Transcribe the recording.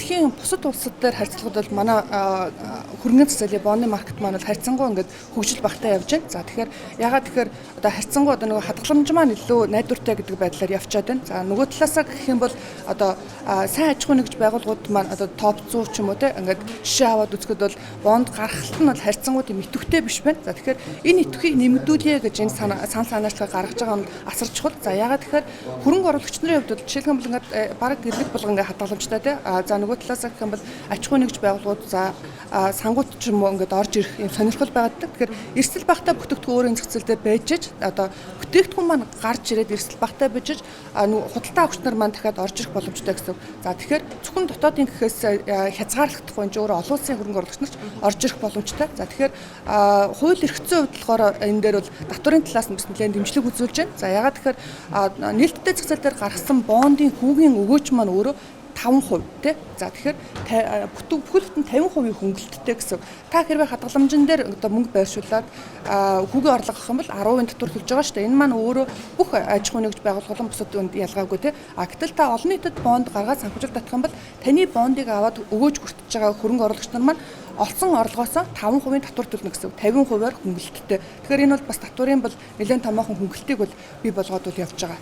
Дэлхийн бусад улсад дээр харьцуулахад бол манай хөрөнгөний зах зээлийн бондын market маань бол харьцангуй ингээд хөгжил багатай явж байна. За, тэгэхээр ягаад тэгэхээр одоо харьцангуй одоо нөгөө хадгаламж маань илүү найдвартай гэдэг байдлаар явчаад байна. За, нөгөө талаасаа гэх юм бол одоо сайн аж ахуйн нэгж байгууллагууд маань одоо топ 100 ч юм уу те, ингээд жишээ аваад үзэхэд бол бонд гаргалт нь бол харьцангуй тийм идэвхтэй биш байна. За, тэгэхээр энэ идэвхийг нэмэгдүүлье гэж энэ санал санаачлага гаргаж байгаа нь асар чухал. За, ягаад тэгэхээр хөрөнгө оруулагч нарын хувьд бол жишээлх юм бол ингээд бараг гэрлэг болгон ингээд хадгаламжтай те. За, нөгөө талаас гэх юм бол аж ахуйн нэгж байгууллагууд, за, сангууд ч юм уу ингээд орж ирэх юм сонирхол байгаад. Тэгэхээр эрсдэл багатай бүтээгдэхүүн өөрийн зах зээл дээр байж аж одоо бүтээгдэхүүн маань гарч ирээд эрсдэл багатай байж нөгөө худалдаа авагч нар маань дахиад орж ирэх боломжтой гэсэн. За, тэгэхээр зөвхөн дотоодын гэхээс хязгаарлахдахгүй, энэ өөрөө олон улсын хөрөнгө оруулагч нар ч орж ирэх боломжтой. За, тэгэхээр хууль эрх зүйн хувьд болохоор энэ дээр бол татварын талаас нь бас нэлээд дэмжлэг үзүүлж байна. За, ягаад тэгэхээр нээлттэй зах зээл дээр гаргасан бондын хүүгийн өгөөж маань өөрөө 5% тий. За, тэгэхээр бүхэл бүтэн 50% хөнгөлөлттэй гэсэн. Та хэрвээ хадгаламжин дээр одоо мөнгө байршуулад хүүгийн орлого авах юм бол 10% татвар төлж байгаа шүү дээ. Энэ маань өөрөө бүх аж ахуйн нэгж байгууллага болон бусад үнд ялгаагүй тий. А гэтэл та олон нийтэд бонд гаргаад санхүүжилт татах юм бол таны бондыг аваад өгөөж хүртэж байгаа хөрөнгө оруулагч нар маань олсон орлогоосоо 5% татвар төлнө гэсэн. 50%-аар хөнгөлөлттэй. Тэгэхээр энэ бол бас татварын бол нэлээд томоохон хөнгөлөлтийг бол бий болгоод бол явж байгаа.